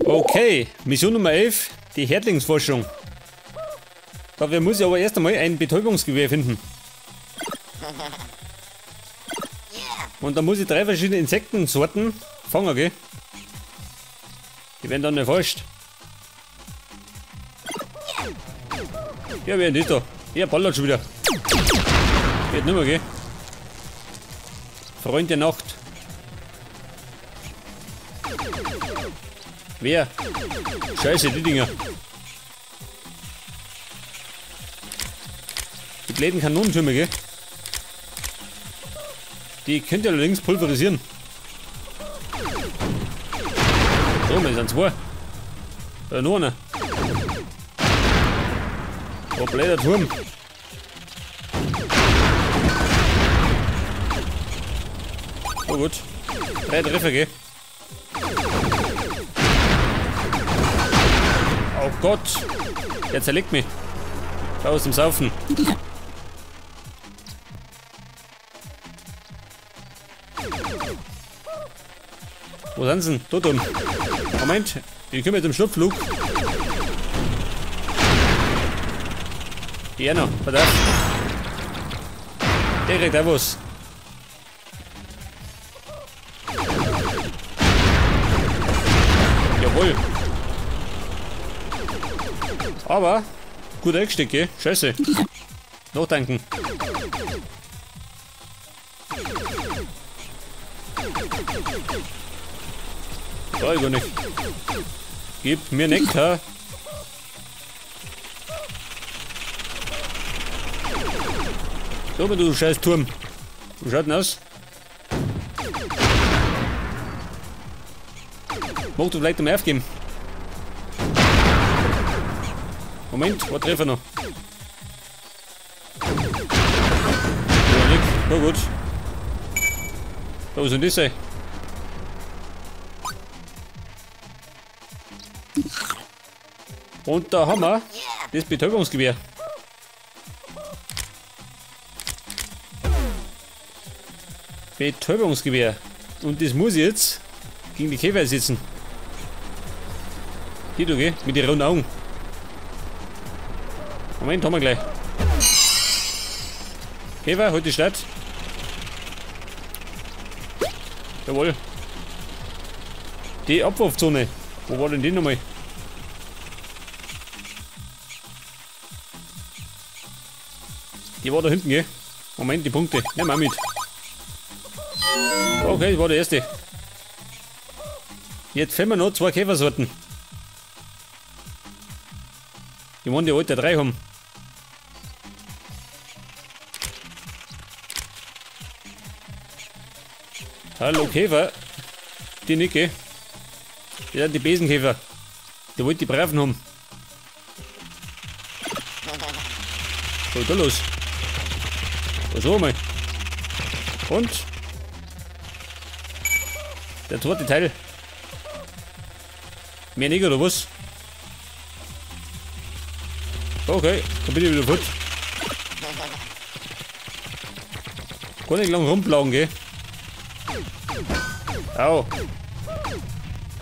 Okay, Mission Nummer 11, die Härtlingsforschung. Dafür muss ich aber erst einmal ein Betäubungsgewehr finden. Und dann muss ich 3 verschiedene Insektensorten fangen, gell? Die werden dann erforscht. Ja, wer ist das da? Ja, ballert schon wieder. Geht nicht mehr, gell? Freund der Nacht. Wer? Scheiße, die Dinger. Die blöden Kanonentürme, gell? Die könnt ihr allerdings pulverisieren. So, wir sind 2. Nur einer. Oh, blöder Turm. Oh gut. 3 Treffer, gell? Oh Gott. Der zerlegt mich. Raus zum Saufen. Wo sind sie denn? Dort unten. Moment, ich komme jetzt im Schlupflug. Die noch, pass auf. Der kriegt auch was. Jawohl. Aber gut eingesteckt, gell? Scheiße. Nachtanken. Da ich gar nicht. Gib mir Nektar. So, du scheiß Turm. Wie schaut denn aus? Magst du vielleicht einmal aufgeben? Moment, was treffe ich noch? Ja, nix. Na gut. Da, was soll das sein? Und da haben wir das Betäubungsgewehr. Betäubungsgewehr. Und das muss ich jetzt gegen die Käfer setzen. Geht okay, mit den runden Augen. Moment, haben wir gleich. Käfer, halt die Stadt. Jawohl. Die Abwurfzone. Wo war denn die nochmal? Die war da hinten, gell? Moment, die Punkte. Nehmen wir mit. Okay, das war der erste. Jetzt fehlen mir noch 2 Käfersorten. Die wollen die alte 3 haben. Hallo Käfer. Die Nicke. Die sind die Besenkäfer. Die wollen die Braven haben. Was ist da los? Was auch mal. Und? Der zweite Teil. Mehr nicht, oder was? Okay, da bin ich wieder fort. Kann nicht lang rumplagen, gell? Au.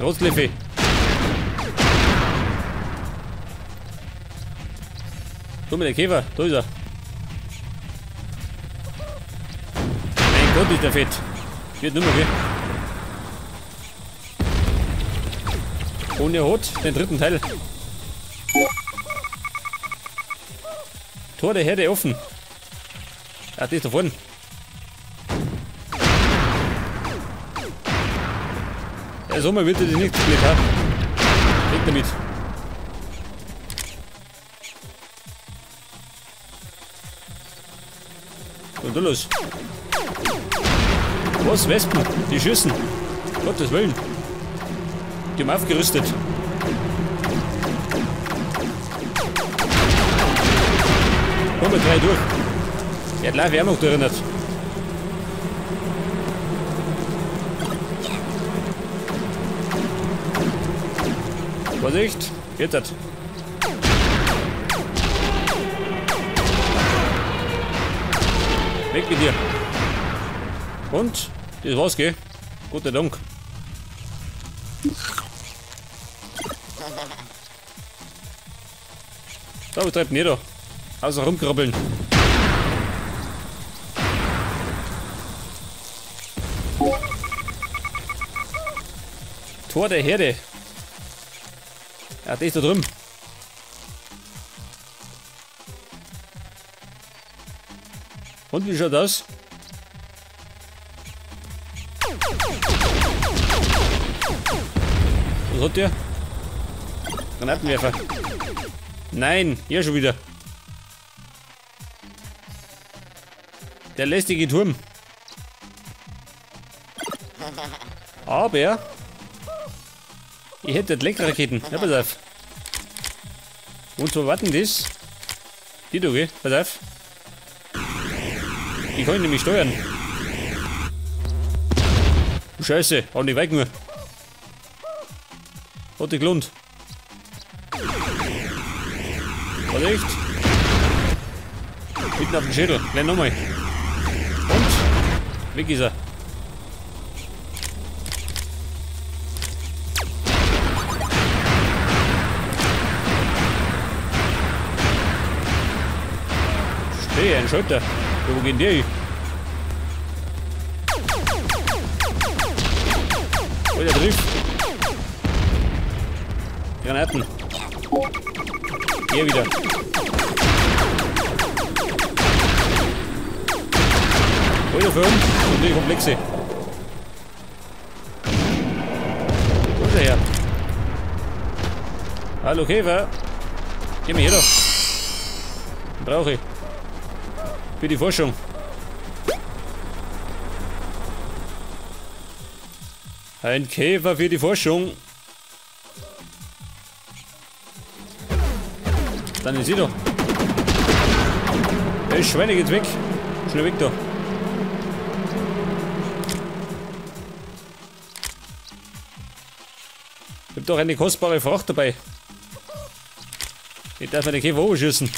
Rotzleffe. Da mit der Käfer, da ist er. Mein Gott, ist der fett. Wird nicht mehr, gell? Und er hat den dritten Teil. Tor der Herde offen. Ach, das ist da vorne. Der Sommer wird das nicht blöd, ha? Weg damit. Und los. Was? Wespen? Die schießen. Gottes Willen. Die haben aufgerüstet. Kommen wir 3 durch. Der hat live Wehrmacht erinnert. Vorsicht! Jetzt hat. Weg mit dir. Und? Das war's, gell? Gott sei Dank. Da, was treibt denn ihr da? Außer rumkrabbeln. Tor der Herde. Ja, der ist da drüben. Und wie schaut das? Was hat der? Granatenwerfer. Nein, hier schon wieder. Der lästige Turm. Aber ich hätte Lenkraketen. Ja, pass auf. Und zwar warten das. Die da, gell? Pass auf. Die kann ich nämlich steuern. Oh, Scheiße, hau nicht weg nur. Hat die gelohnt. War echt? Mitten auf den Schädel. Gleich nochmal. Und weg ist er. Steh, ein Schalter. Wo geht der hin? Oh, der trifft. Granaten. Hier wieder. Oh, der Firm. Und die Komplexe. Wo ist er her? Hallo Käfer. Geh mir hier doch. Brauche ich. Für die Forschung. Ein Käfer für die Forschung. Dann ist sie doch. Ey, Schweine geht's weg. Schnell weg da. Ich hab doch eine kostbare Fracht dabei. Ich darf meine Käfer hochschießen.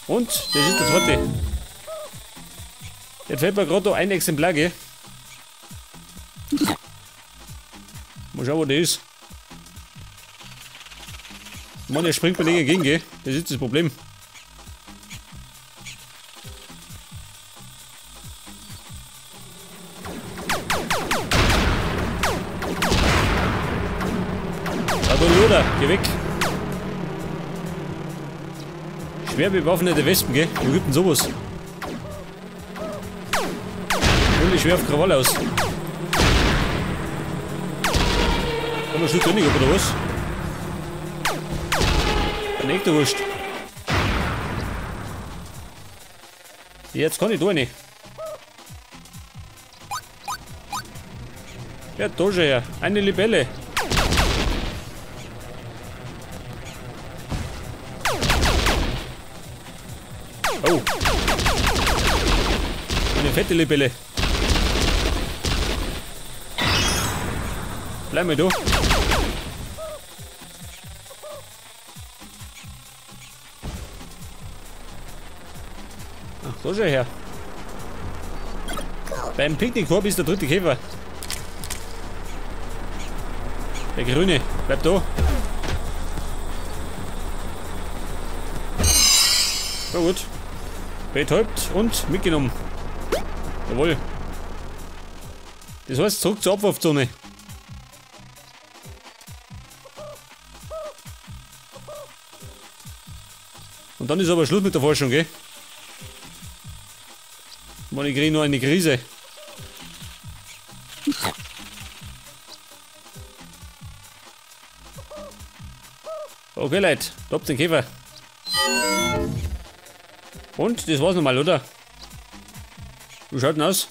Und das ist das zweite. Jetzt fällt mir gerade noch ein Exemplar, gell? Mal schauen, wo der ist. Mann, der springt mir nicht entgegen, gell? Das ist das Problem. Da, du Luder, geh weg. Schwer bewaffnete Wespen, gell? Wo gibt denn sowas? Und ich schwer auf Krawall aus. Kann man schon drin, oder was? Eine echte Wurst. Jetzt kann ich da nicht. Ja, da schon her. Eine Libelle. Oh. Eine fette Libelle. Bleib mal da. Ach, so schon her. Beim Picknickkorb ist der dritte Käfer. Der grüne. Bleib da. So gut. Betäubt und mitgenommen. Jawohl. Das heißt, zurück zur Abwurfzone. Und dann ist aber Schluss mit der Forschung, gell? Mann, ich kriege nur eine Krise. Okay, Leute, top den Käfer. Und das war's nochmal, oder? Wie schaut denn aus?